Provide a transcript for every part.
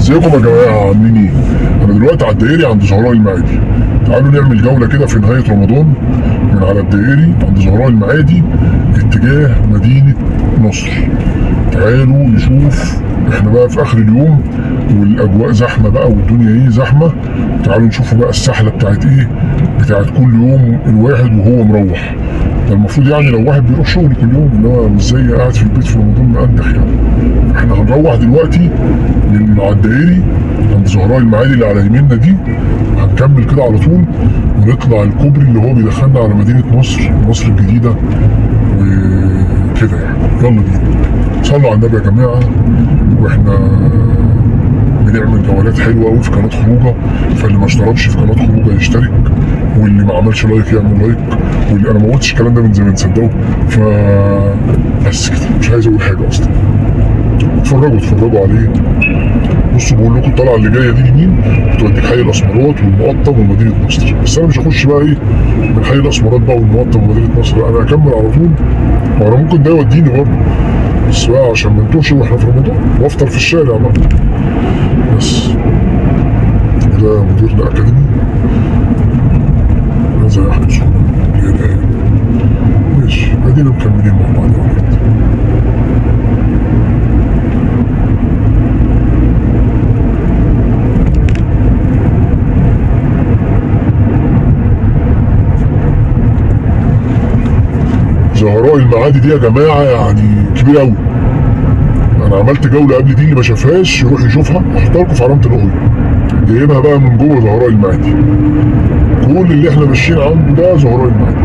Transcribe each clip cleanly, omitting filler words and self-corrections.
ازيكم يا جماعة، عاملين ايه؟ انا دلوقتي على الدائري عند زهراء المعادي. تعالوا نعمل جولة كده في نهاية رمضان من على الدائري عند زهراء المعادي اتجاه مدينة نصر. تعالوا نشوف، احنا بقى في اخر اليوم والاجواء زحمة بقى والدنيا ايه زحمة. تعالوا نشوفوا بقى السحله بتاعت ايه، بتاعت كل يوم الواحد وهو مروح. ده المفروض يعني لو واحد بيروح شغل كل يوم، اللي هو مش زي قاعد في البيت في رمضان مقندخ يعني. احنا هنروح دلوقتي من على الدائري عند زهراء المعادي اللي على يميننا دي، هنكمل كده على طول ونطلع الكوبري اللي هو بيدخلنا على مدينة نصر، مصر الجديدة وكده يعني. يلا بينا، صلوا على النبي يا جماعة. واحنا بنعمل جولات حلوة قوي في قناة خروجة، فاللي ما اشتركش في قناة خروجة يشترك، واللي ما عملش like يعمل like، واللي انا ما قلتش الكلام ده من زمان صدقوا. ف بس كده، مش عايز اقول حاجة اصلا. اتفرجوا عليه. بصوا بقول لكم الطلعة اللي جاية دي يمين بتوديك حي الاسمرات والمقطم ومدينة نصر، بس انا مش هخش بقى ايه من حي الاسمرات بقى والمقطم ومدينة نصر، انا هكمل على طول. وانا ممكن ده يوديني برضه، بس بقى عشان ما نتوهش واحنا في رمضان وافطر في الشارع بقى. بس ده مديرنا اكاديمي هذا يا احمد سهول. ماشي، ادينا مكملين مع بعض يا ولاد. زهراء المعادي دي يا جماعة يعني كبيرة قوي. انا عملت جولة قبل دي، اللي ما شافهاش يروح يشوفها، هحطها لكم في علامة الاغنية. جايبها بقى من جوه زهراء المعادي. كل اللي احنا ماشيين عنده ده زهراء المعادي.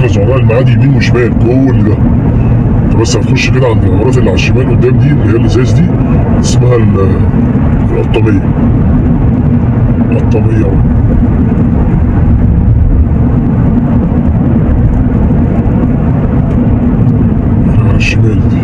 زهراء المعادي يمين وشمال كل ده. انت بس هتخش كده عند العمارات اللي على الشمال قدام دي اللي هي الازاز دي، اسمها القطامية. القطامية اللي على الشمال دي.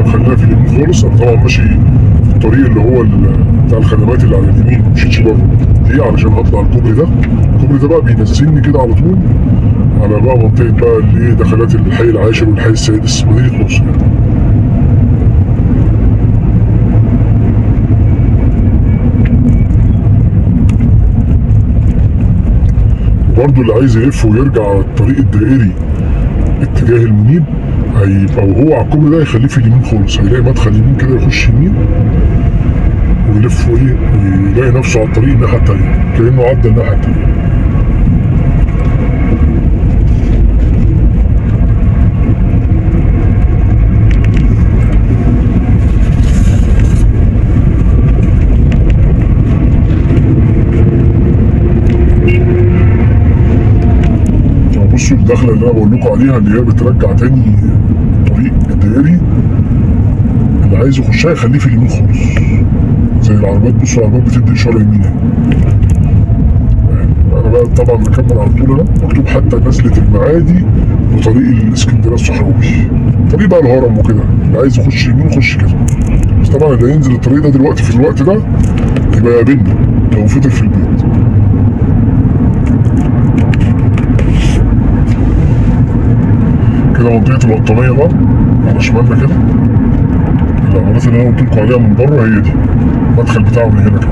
خلينا في اليمين خالص. انا طبعا ماشي في الطريق اللي هو بتاع الخدمات اللي على اليمين، ما مشيتش بره ليه؟ علشان هطلع الكوبري ده. الكوبري ده بقى بينزلني كده على طول على بقى منطقة بقى اللي دخلات الحي العاشر والحي السادس مدينة نصر يعني. وبرده اللي عايز يلف ويرجع على الطريق الدائري اتجاه المنيب هيبقى وهو على الكوبري ده يخليه في اليمين خالص، هيلاقي مدخل يمين كده يخش يمين ويلف ايه ويلاقي نفسه على الطريق الناحية التانية، كأنه عدى الناحية التانية. بصوا الدخلة اللي انا بقول لكم عليها اللي هي بترجع تاني الطريق الدائري، اللي عايز يخشها يخليه في اليمين خالص زي العربيات. بصوا العربيات بتدي اشارة يمين اهي. انا بقى بقى طبعا مكمل على طول انا، مكتوب حتى نزلة المعادي وطريق الاسكندرية الصحراوي، طريق بقى الهرم وكده. اللي عايز يخش يمين يخش كده، بس طبعا اللي هينزل الطريق ده دلوقتي في الوقت ده يبقى يقابلني لو فطر في البيت. كده منطقة القطامية بقى على شمالنا كده، العمارات اللي انا قلت لكم عليها من بره هي دي المدخل بتاعه من هنا كده.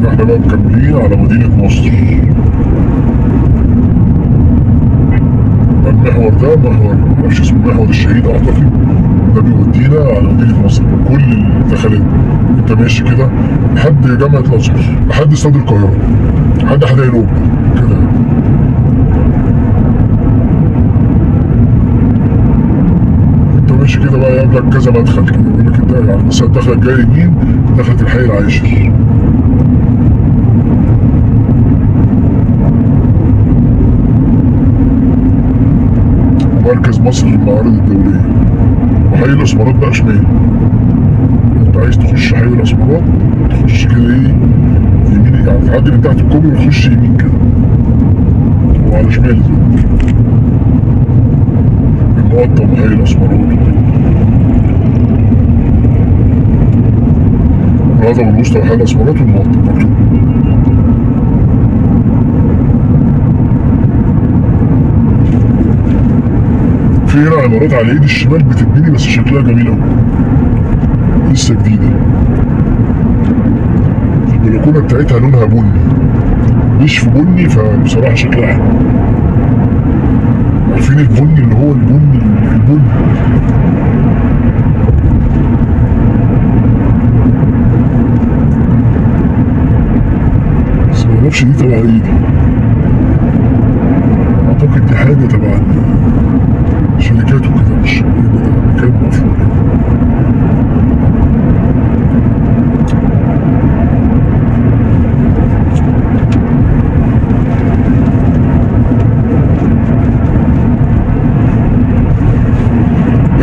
احنا بقى مكملين على مدينة نصر. المحور ده محور معرفش اسمه، محور الشهيد اعتقد، ده بيودينا على مدينة نصر. كل الدخلات انت ماشي كده لحد جامعة الازهر، لحد استاد القاهرة، لحد حدائق القبة كده. انت ماشي كده بقى يقابلك كذا مدخل كده، يقول لك انت يعني مثلا الدخلة الجاية يمين دخلة الحي العاشر. مركز مصر للمعارض الدولية، وحي الأسمرات بقى شمال. انت عايز تخش حي الأسمرات تخش كده ايه يمين، يعني تعدي من تحت الكوبري وتخش يمين كده وعلى شمال المقطم وحي الأسمرات والهضبة الوسطى وحي الأسمرات والمقطم مكتوب. في هنا عمارات على ايد الشمال بتتبني بس شكلها جميل قوي، لسه جديدة. البلكونه بتاعتها لونها بني مش في بني، فبصراحة شكلها حلو. عارفين البني اللي هو البني البني. بس معرفش دي تبع ايه دي، اعتقد دي حاجة تبع شركات وكده، مش مكان مقفول.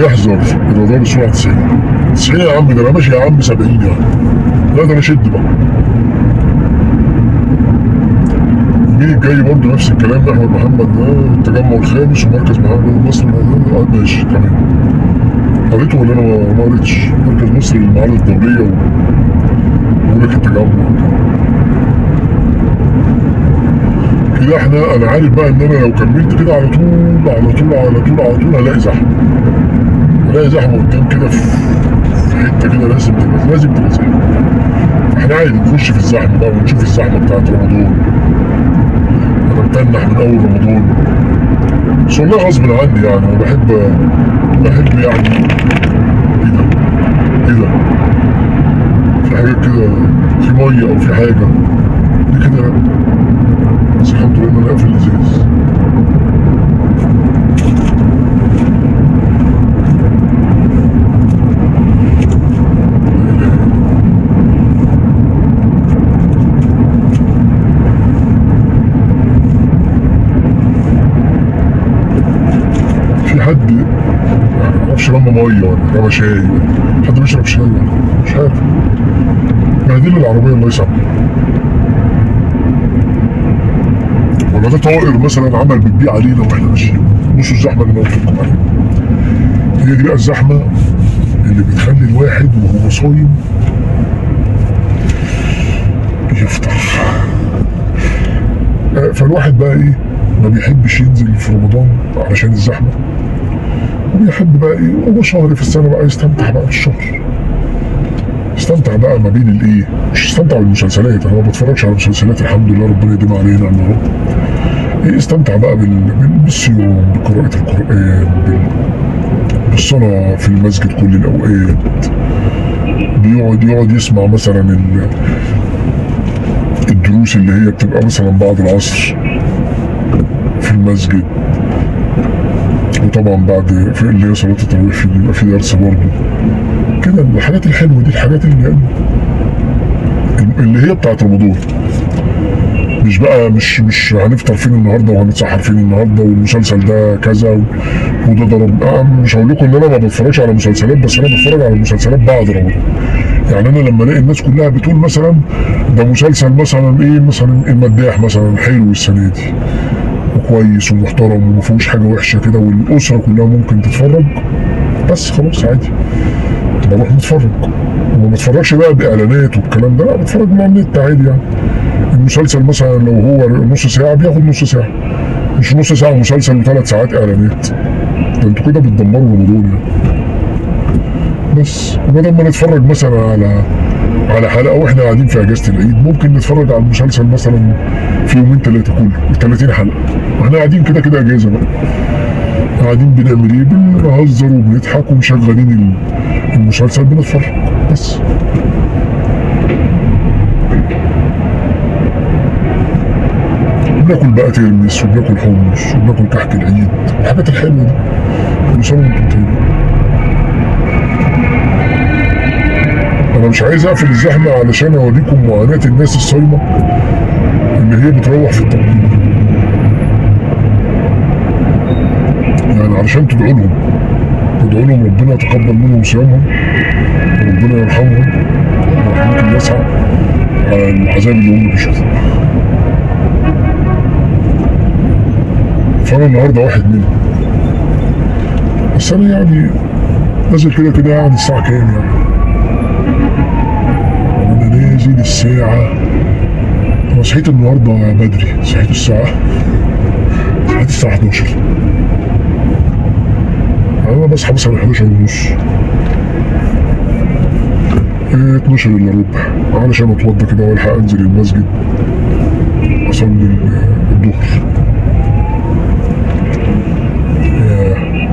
احذر الرادار بسرعة 90 90 يا عم، ده انا ماشي يا عم 70 يعني، لا ده انا شد بقى. اليمين الجاي برضه نفس الكلام، محور محمد ده التجمع الخامس ومركز محمد مصر. ماشي تمام. قريته ولا انا ما قريتش؟ مركز مصر للمعارض الدولية وبيقول لك التجمع كده. احنا انا عارف بقى ان انا لو كملت كده على طول على طول على طول على طول هلاقي زحمة، هلاقي زحمة قدام كده في حتة كده، لازم تبقى زحمة. احنا عادي نخش في الزحمة بقى ونشوف الزحمة بتاعت رمضان. انا متنح من اول رمضان، بس والله غصب عني يعني. انا بحب يعني ايه ده؟ ايه ده؟ في حاجات كده، في مية او في حاجة دي كده، بس الحمد لله ان انا قافل الازاز. في حد معرفش رمى مية ولا رمى شاي ولا حد بيشرب شاي ولا مش عارف، بهدل العربية الله يسامحه. ولا ده طائر مثلا عمل بتبيع علينا واحنا ماشيين. بصوا الزحمة اللي انا قلت لكم عليها، هي دي بقى الزحمة اللي بتخلي الواحد وهو صايم يفطر. فالواحد بقى ايه، ما بيحبش ينزل في رمضان علشان الزحمة، وبيحب بقى ايه، هو شهر في السنة بقى يستمتع بقى بالشهر، يستمتع بقى ما بين الايه، مش يستمتع بالمسلسلات، انا ما بتفرجش على مسلسلات الحمد لله ربنا يديم علينا يا رب. ايه، استمتع بقى بالصيام، بقراءة القرآن، بالصلاة في المسجد كل الأوقات، بيقعد يسمع مثلا الدروس اللي هي بتبقى مثلا بعد العصر في المسجد، وطبعا بعد في اللي هي صلاة التراويح بيبقى في درس برضه كده. الحاجات الحلوة دي، الحاجات اللي هي بتاعت رمضان، مش بقى مش هنفطر فين النهارده وهنتسحر فين النهارده والمسلسل ده كذا وده ضرب. مش هقول لكم ان انا ما بتفرجش على مسلسلات، بس انا بتفرج على المسلسلات بعد رمضان. يعني انا لما الاقي الناس كلها بتقول مثلا ده مسلسل مثلا ايه، مثلا المداح مثلا حلو السنة دي وكويس ومحترم وما فيهوش حاجة وحشة كده والاسرة كلها ممكن تتفرج، بس خلاص عادي بروح متفرج. وما بتفرجش بقى باعلانات والكلام ده، لا بتفرج مع النت عادي. يعني المسلسل مثلا لو هو نص ساعة بياخد نص ساعة، مش نص ساعة مسلسل وثلاث ساعات اعلانات، ده انتوا كده بتدمروا رمضان يعني. بس بدل ما نتفرج مثلا على حلقة واحنا قاعدين في اجازه العيد، ممكن نتفرج على المسلسل مثلا في يومين ثلاثة كله 30 حلقة، واحنا قاعدين كده كده اجازه بقى، قاعدين بنعمل ايه؟ بنهزر وبنضحك ومشغلين المسلسل بنتفرج بس. بناكل بقى ترمس وبناكل حمص وبناكل كحك العيد والحاجات الحلوة دي. كل سنة وانتم طيبين. انا مش عايز اقفل الزحمة علشان اوريكم معاناة الناس الصايمه اللي هي بتروح في الطريق، يعني علشان تدعوا لهم، تدعوا لهم ربنا يتقبل منهم صيامهم وربنا يرحمهم ورحمته الواسعة على العذاب اللي هم بيشوفوه. فانا النهارده واحد منهم، بس انا يعني نازل كده كده يعني الساعة كام يعني؟ انا نازل الساعة، انا صحيت النهارده بدري، صحيت الساعة 11. انا بصحى مثلا 11:30، 11:45 علشان اتوضى كده والحق انزل المسجد اصلي الظهر.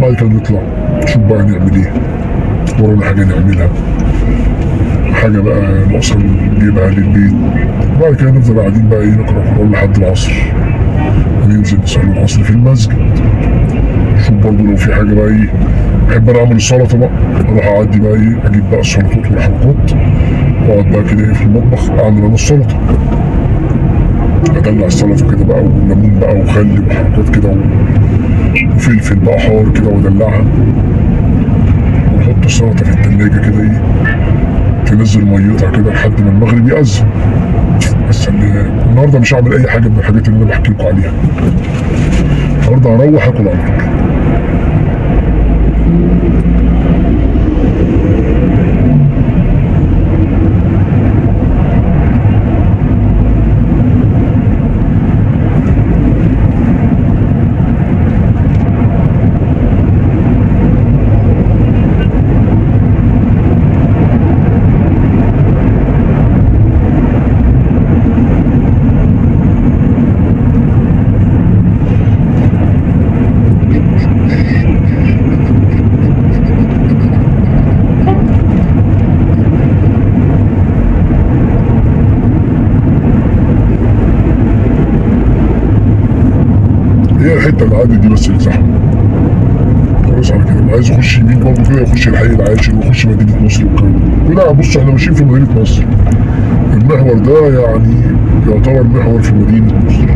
بعد كده نطلع نشوف بقى نعمل ايه، ورانا حاجة نعملها، حاجة بقى ناقصة نجيبها للبيت. وبعد كده نفضل قاعدين بقى ايه، نقرا قرآن لحد العصر، وننزل نصلي العصر في المسجد. نشوف برضه لو في حاجة بقى ايه، بحب انا اعمل السلطة بقى، اروح اعدي بقى ايه، اجيب بقى السلطات والحركات واقعد بقى كده ايه في المطبخ اعمل انا السلطة، ادلع السلطة كده بقى وليمون بقى وخل وحركات كده وفلفل بقى حار كده وادلعها، ونحط السلطة في التلاجة كده ايه تنزل ميتها كده لحد ما المغرب يأذن. بس النهارده مش هعمل اي حاجة من الحاجات اللي انا بحكي لكم عليها، النهارده هروح اكل على طول. هي الحتة اللي عدت دي بس اللي زحمة، خلاص على كده. اللي عايز يخش يمين برضه كده يخش الحي العاشر ويخش مدينة نصر والكلام ده. لا بص، احنا ماشيين في مدينة نصر، المحور ده يعني يعتبر محور في مدينة نصر.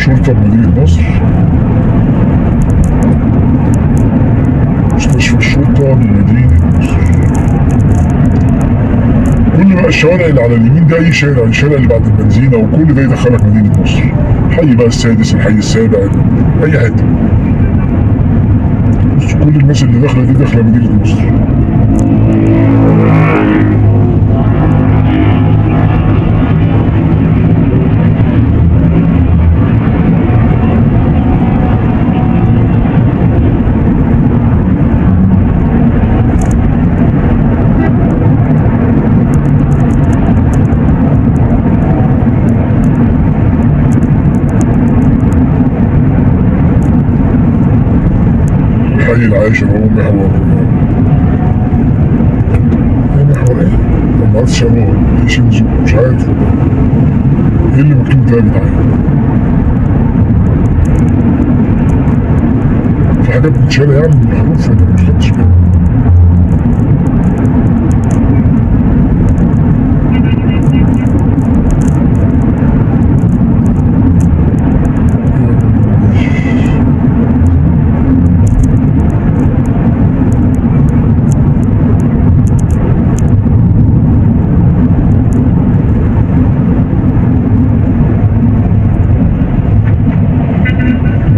الشرطة بمدينة نصر، مستشفى الشرطة بمدينة نصر. كل بقى الشوارع اللي على اليمين ده، اي شارع، الشارع اللي بعد البنزينة وكل ده يدخلك مدينة نصر. حي بقى السادس، الحي السابع، اي حتة. بس كل الناس اللي داخلة دي داخلة مدينة نصر. الحي العاشر اهو، محور ايه، محور ايه؟ ما عرفتش اقراها، ايه شنزو، مش عارف ايه اللي مكتوب ده يا جدعان. في حاجات بتتشال يعني من الحروف ولا ما خدتش بالي؟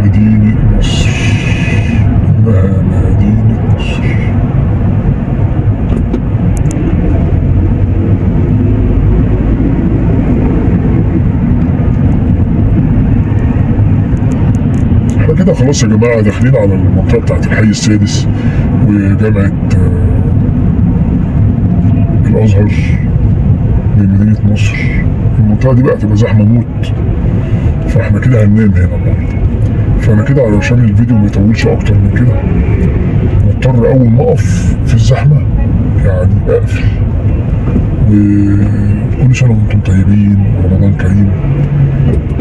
مدينة نصر، إنها مدينة نصر. احنا كده خلاص يا جماعة داخلين على المنطقة بتاعت الحي السادس وجامعة الأزهر بمدينة نصر. المنطقة دي بقى تبقى زحمة موت، فاحنا كده هننام هنا النهارده. فانا كده علشان الفيديو ما يطولش اكتر من كده مضطر اول ما اقف في الزحمة يعني اقفل. وكل سنة وانتم طيبين ورمضان كريم.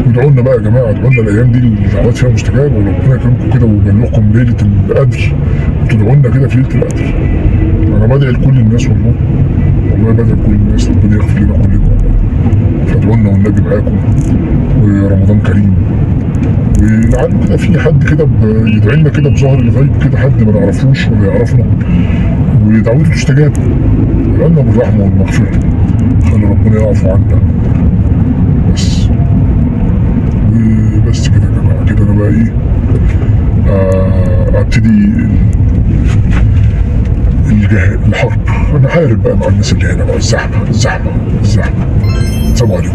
وادعوا لنا بقى يا جماعة، ادعوا لنا الايام دي الدعوات فيها مستجابة، وربنا يكرمكم كده ويبلغكم ليلة القدر، وتدعوا لنا كده في ليلة القدر. انا بدعي لكل الناس والله، والله بدعي لكل الناس، ربنا يغفر لنا كلنا والله. فادعوا لنا والنبي معاكم، ورمضان كريم. ولعل كده في حد كده يدعي لنا كده بظهر الغيب كده، حد ما نعرفوش ولا يعرفنا، ودعوته تستجاب. ادعوا لنا بالرحمة والمغفرة، خلي ربنا يعفو عنا بس. وبس كده يا جماعة، كده انا بقى ايه، ابتدي الحرب. انا حارب بقى مع الناس اللي هنا بقى، الزحمة الزحمة الزحمة. السلام عليكم.